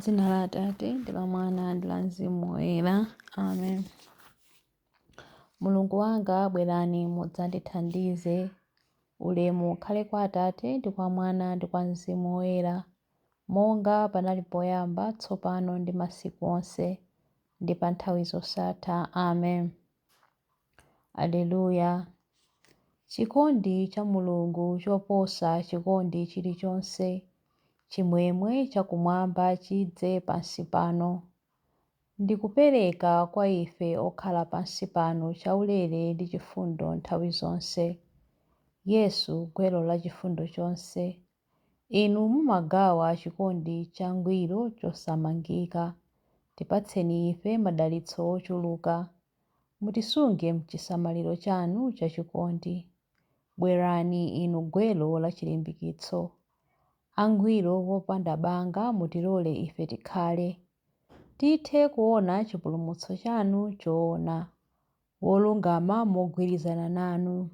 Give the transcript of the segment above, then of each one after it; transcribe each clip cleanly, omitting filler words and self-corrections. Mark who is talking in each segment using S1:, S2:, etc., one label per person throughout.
S1: Dzina la Atate ndi la Mwana ndi la Mzimu Woyera. Amen. Mulungu wanga, bwerani mudzandithandize. Ulemu ukhale kwa Atate ndi kwa Mwana ndi kwa Mzimu Woyera, monga panali poyamba, tsopano ndi masiku onse, ndi pa nthawi zosatha. Amen. Aleluya. Chikondi cha Mulungu choposa chikondi chilichonse, chimwemwe chakumwamba chidze pansi pano, ndi kupereka kwa ife okhala pansi pano chaulere ndi chifundo nthawi zonse. Yesu, gwero la chifundo chonse, Inu mumagawa chikondi changwiro chosamangika. Tipatseni ife madalitso ochuluka. Mutisunge m'chisamaliro chanu chachikondi. Bwerani, Inu gwero la chilimbikitso. Angwiro wopanda banga mutilole ife tikhale. Tithe kuona chipulumutso chanu choona, wolungama mogwirizana nanu.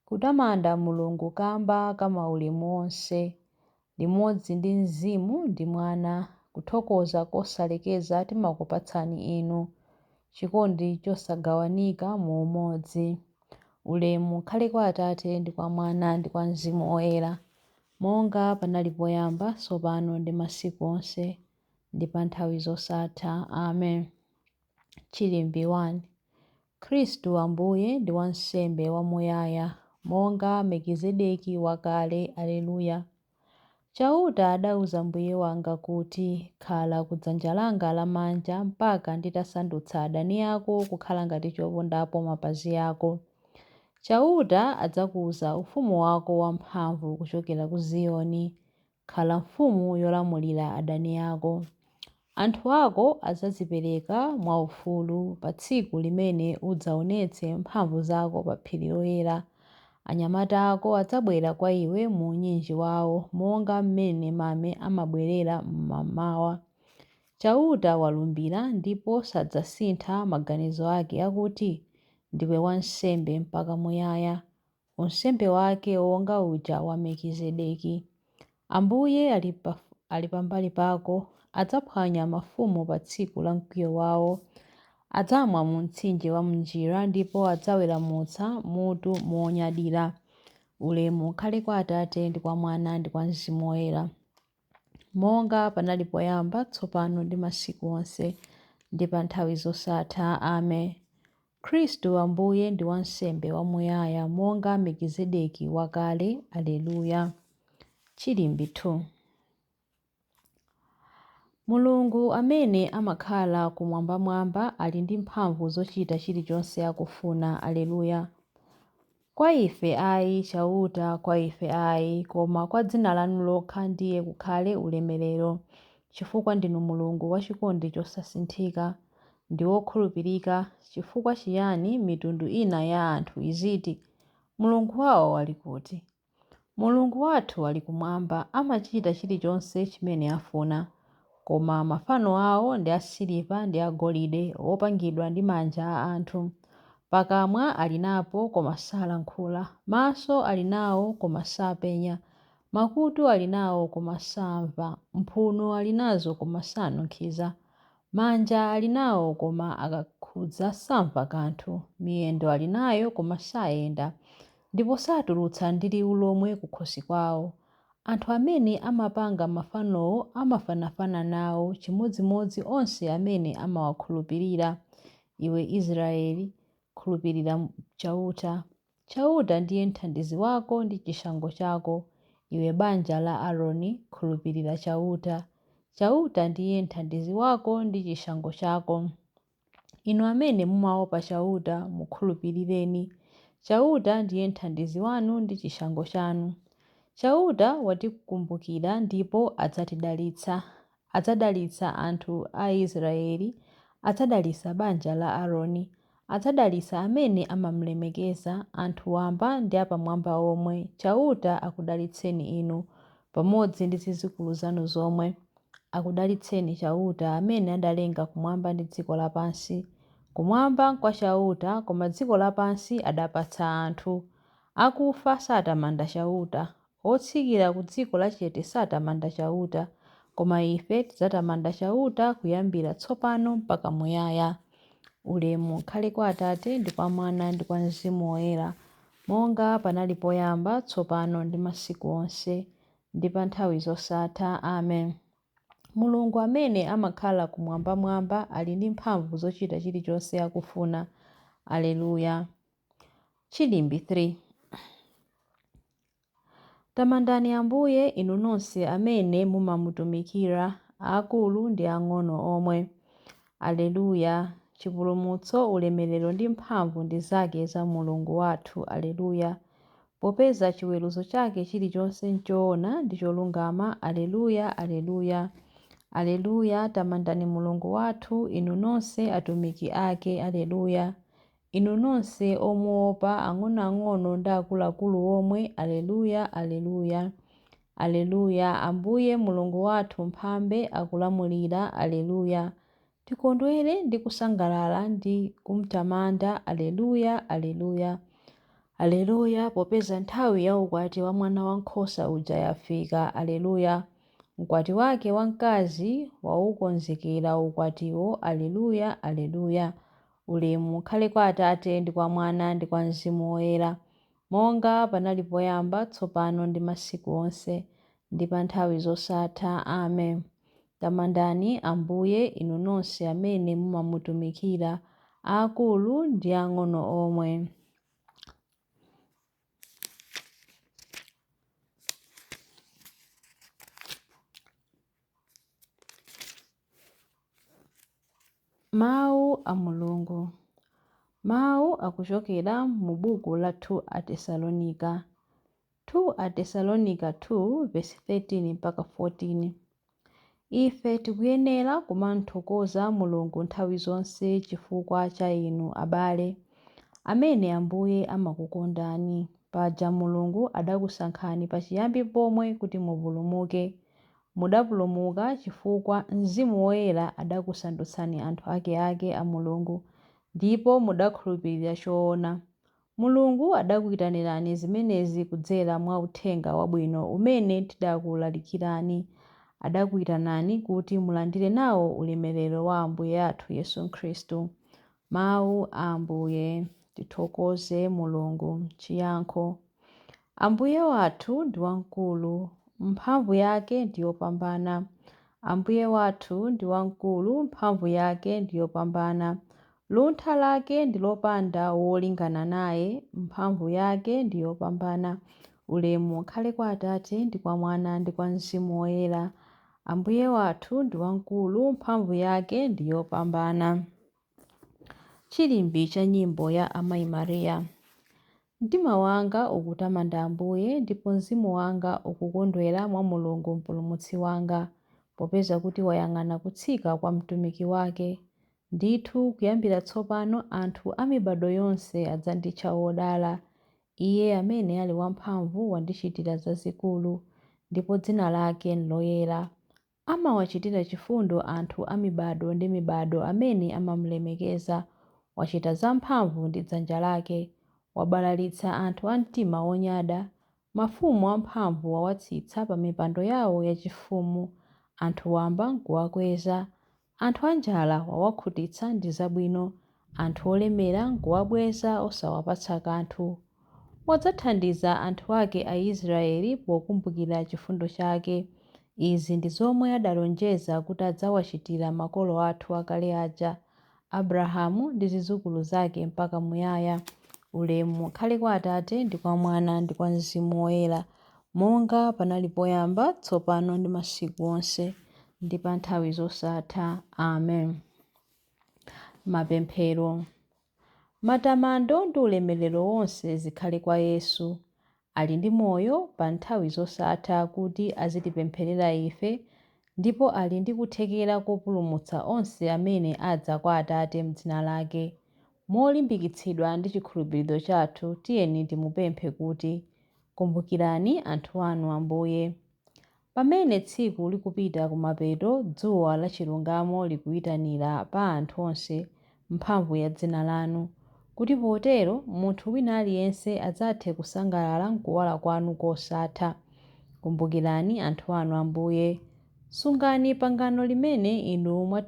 S1: Kutamanda Mulungu kamba ka maulemu onse, limodzi ndi Mzimu ndi Mwana, kuthokoza kosalekeza timakupatsani Inu, chikondi chosagawanika mu umodzi. Ulemu ukhale kwa Atate ndi kwa Mwana ndi kwa Mzimu Woyera, monga panali poyamba, tsopano ndi masiku onse, ndi pa nthawi zosatha. Amen. Chilimbi 1. Khristu Ambuye ndi wansembe wamuyaya, monga Melkizedeki wakale. Alleluia. Chauta adauza Mbuye wanga kuti, Khala ku dzanja langa lamanja mpaka nditasandutsa adani ako kukhala ngati chopondapo mapazi ako. Chauta adzakuza ufumu wako wamphamvu kuchokera ku Ziyoni. Khala mfumu yolamulira adani ako. Anthu ako adzadzipereka mwaufulu pa tsiku limene udzaonetse mphamvu zako pa phiri loyera. Anyamata ako adzabwera kwa iwe mu unyinji wawo, monga m'mene mame amabwerera m'mamawa. Chauta walumbira ndipo sadzasintha maganizo ake akuti, Ndiwe wansembe mpaka muyaya, unsembe wake wonga uja wa Melkizedeki. Ambuye ali pambali pako, adzaphwanya mafumu pa tsiku la mkwiyo wawo. Adzamwa mu mtsinje wa m'njira ndipo adzaweramutsa mutu monyadira. Ulemu ukhale kwa Atate ndi kwa Mwana ndi kwa Mzimu Woyera, monga panali poyamba, tsopano ndi masiku onse, ndi pa nthawi zosatha. Amen. Khristu Ambuye ndi wansembe wamuyaya, monga Melkizedeki wakale. Alleluia. Chilimbi 2. Mulungu amene amakhala kumwambamwamba ali ndi mphamvu zochita chilichonse akufuna. Alleluia. Kwa ife ayi, Chauta, kwa ife ayi, koma kwa dzina lanu lokha ndiye kukhale ulemerero, chifukwa ndinu Mulungu wachikondi chosasinthika, ndi wokhulupirika. Chifukwa chiyani mitundu ina ya anthu iziti, Mulungu wao ali kuti? Mulungu wathu ali kumwamba, amachita chilichonse chimene afuna. Koma mafano awo ndi asiliva ndi agolide, opangidwa ndi manja a anthu. Pakamwa ali napo, koma salankhula, maso ali nawo, koma sapenya, makutu ali nawo, koma samva, mphuno ali nazo, koma sanunkhiza. Manja ali nawo, koma akakhudza samva kanthu, miyendo ali nayo, koma sayenda, ndipo satulutsa ndi liwu lomwe kukhosi kwawo. Anthu amene amapanga mafanowo amafanafana nawo, chimodzimodzi onse amene amawakhulupirira. Iwe Israele, khulupirira Chauta. Chauta ndiye mthandizi wako ndi chishango chako. Iwe banja la Aroni, khulupirira Chauta. Chauta ndiye mthandizi wako ndi chishango chako. Inu amene mumaopa Chauta, mukhulupirireni. Chauta ndiye mthandizi wanu ndi chishango chanu. Chauta watikumbukira ndipo adzatidalitsa. Adzadalitsa anthu a Israele, adzadalitsa banja la Aroni. Adzadalitsa amene amamlemekeza, anthu wamba ndi apamwamba omwe. Chauta akudalitseni inu, pamodzi ndi zidzukulu zanu zomwe. Akudalitseni Chauta amene adalenga kumwamba ndi dziko lapansi. Kumwamba nkwa Chauta, koma dziko lapansi adapatsa anthu. Akufa satamanda Chauta, otsikira ku dziko lachete satamanda Chauta, Koma ife tidzatamanda Chauta kuyambira tsopano mpaka muyaya. Ulemu ukhale kwa Atate ndi kwa Mwana ndi kwa Mzimu Woyera, monga panali poyamba, tsopano ndi masiku onse, ndi pa nthawi zosatha. Amen. Mulungu amene amakhala kumwambamwamba ali ndi mphamvu zochita chilichonse akufuna. Aleluya. Chilimbi 3. Tamandani Ambuye inu nonse amene mumamutumikira, aakulu ndi ang'ono omwe. Aleluya. Chipulumutso, ulemerero ndi mphamvu ndi zake za Mulungu wathu. Aleluya. Popeza chiweruzo chake chilichonse nchoona ndi cholungama. Aleluya, Aleluya. Aleluya, tamandani Mulungu wathu, inu nonse atumiki ake. Aleluya. Inu nonse omuopa, ang'onoang'ono ndi akuluakulu omwe. Aleluya, Aleluya. Aleluya, Ambuye Mulungu wathu mphambe akulamulira. Aleluya. Tikondwere ndi kusangalala ndi kumtamanda. Aleluya, Aleluya. Aleluya, popeza nthawi ya ukwati wa Mwana Wankhosa uja yafika. Aleluya. Mkwati wake wamkazi waukonzekera ukwatiwo. Aleluya, Aleluya. Ulemu ukhale kwa Atate ndi kwa Mwana ndi kwa Mzimu Woyera, monga panali poyamba, tsopano ndi masiku onse, ndi pa nthawi zosatha. Amen. Tamandani Ambuye inu nonse amene mumamutumikira, aakulu ndi ang'ono omwe. Mawu a Mulungu. Mawu akuchokera mu buku la 2 Atesalonika. 2 Atesalonika 2 verse 13 mpaka 14. Ife tikuyenera kumamuthokoza Mulungu nthawi zonse chifukwa cha inu, abale, amene Ambuye amakukondani. Paja Mulungu adakusankhani pachiyambi pomwe kuti mupulumuke. Mudapulumuka chifukwa Mzimu Woyera adakusandutsani anthu akeake a Mulungu, ndipo mudakhulupirira choona. Mulungu adakuyitanirani zimenezi kudzera mwa uthenga wabwino umene tidakulalikirani. Adakuyitanani kuti mulandire nawo ulemerero wa Ambuye athu Yesu Khristu. Mawu a Ambuye. Tithokoze Mulungu. Chiyankho. Ambuye wathu ndi wamkulu, mphamvu yake ndi yopambana. Ambuye wathu ndi wamkulu, mphamvu yake ndi yopambana. Luntha lake ndi lopanda wolingana naye, mphamvu yake ndi yopambana. Ulemu ukhale kwa Atate ndi kwa Mwana ndi kwa Mzimu Woyera. Ambuye wathu ndi wamkulu, mphamvu yake ndi yopambana. Chilimbi cha nyimbo ya Amayi Maria. Mtima wanga ukutamanda Ambuye, ndipo mzimu wanga ukukondwera mwa Mulungu Mpulumutsi wanga, popeza kuti wayang'ana kutsika kwa mtumiki wake. Ndithu kuyambira tsopano anthu a mibado yonse adzanditcha wodala. Iye amene ali wamphamvu wandichitira zazikulu, ndipo dzina lake n'loyera. Amawachitira chifundo anthu a mibado ndi mibado amene amamulemekeza. Wachita zamphamvu ndi dzanja lake. Wabalalitsa anthu a mtima wonyada. Mafumu amphamvu wawatsitsa pa mipando yawo yachifumu. Anthu wamba n'kuwakweza. Anthu anjala wawakhutitsa ndi zabwino. Anthu olemera n'kuwabweza osawapatsa kanthu. Wadzathandiza anthu ake Aisraeli pokumbukira chifundo chake. Izi ndi zomwe adalonjeza kuti adzawachitira makolo athu akale aja, Abrahamu ndi zidzukulu zake mpaka muyaya. Ulemu ukhale kwa Atate ndi kwa Mwana ndi kwa Mzimu Woyera, monga panali poyamba, tsopano ndi masiku onse, ndi pa nthawi zosatha. Amen. Mapemphero. Matamando ndi ulemerero wonse zikhale kwa Yesu, ali ndi moyo pa nthawi zosatha kuti azitipempherera ife, ndipo ali ndi kuthekera kopulumutsa onse amene adza kwa Atate m'dzina lake. Molimbikitsidwa ndi chikhulupiriro chathu, tiyeni timupemphe kuti, kumbukirani anthu anu Ambuye. Pamene tsiku likupita kumapeto, dzuwa lachilungamo likuyitanira pa anthu onse mphamvu ya dzina lanu, kuti potero munthu wina aliyense adzathe kusangalala m'kuwala kwanu kosatha. Kumbukirani anthu anu Ambuye. Sungani pangano limene inu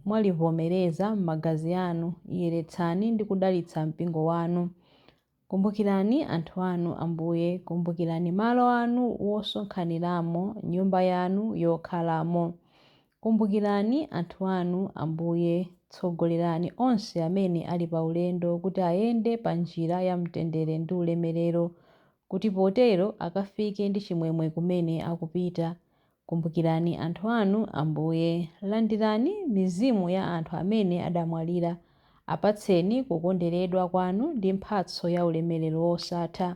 S1: mwalivomereza m'magazi anu, yeretsani ndi kudalitsa mpingo wanu. Kumbukirani anthu anu, Ambuye, kumbukirani malo anu wosonkhaniramo, nyumba yanu yokhalamo. Kumbukirani anthu anu, Ambuye, tsogolerani onse amene ali pa ulendo kuti ayende pa njira ya mtendere ndi ulemerero, kuti potero akafike ndi chimwemwe kumene akupita. Kumbukirani anthu anu, Ambuye, landirani mizimu ya anthu amene adamwalira, apatseni kukondweredwa kwanu ndi mphatso ya ulemerero wosatha.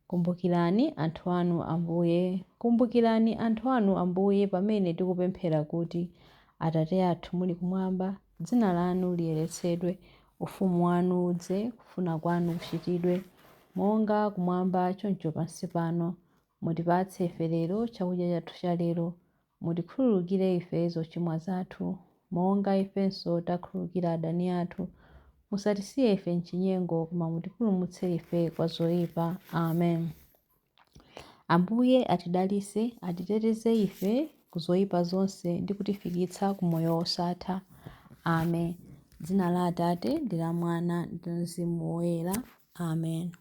S1: Kumbukirani anthu anu, Ambuye, kumbukirani anthu anu, Ambuye, pamene tikupemphera kuti, Atate athu muli kumwamba, dzina lanu liyeretsedwe, ufumu wanu udze, kufuna kwanu kuchitidwe, monga kumwamba choncho pansi pano. Mutipatse ife lero chakudya chathu cha lero. Mutikhululukire ife zochimwa zathu, monga ifenso takhululukira adani athu. Musatisiye ife m'chinyengo, koma mutipulumutse ife kwa zoyipa. Amen. Ambuye atidalitse, atiteteze ife ku zoyipa zonse ndi kutifikitsa ku moyo wosatha. Amen. Dzina la Atate ndi la Mwana ndi la Mzimu Woyera. Amen.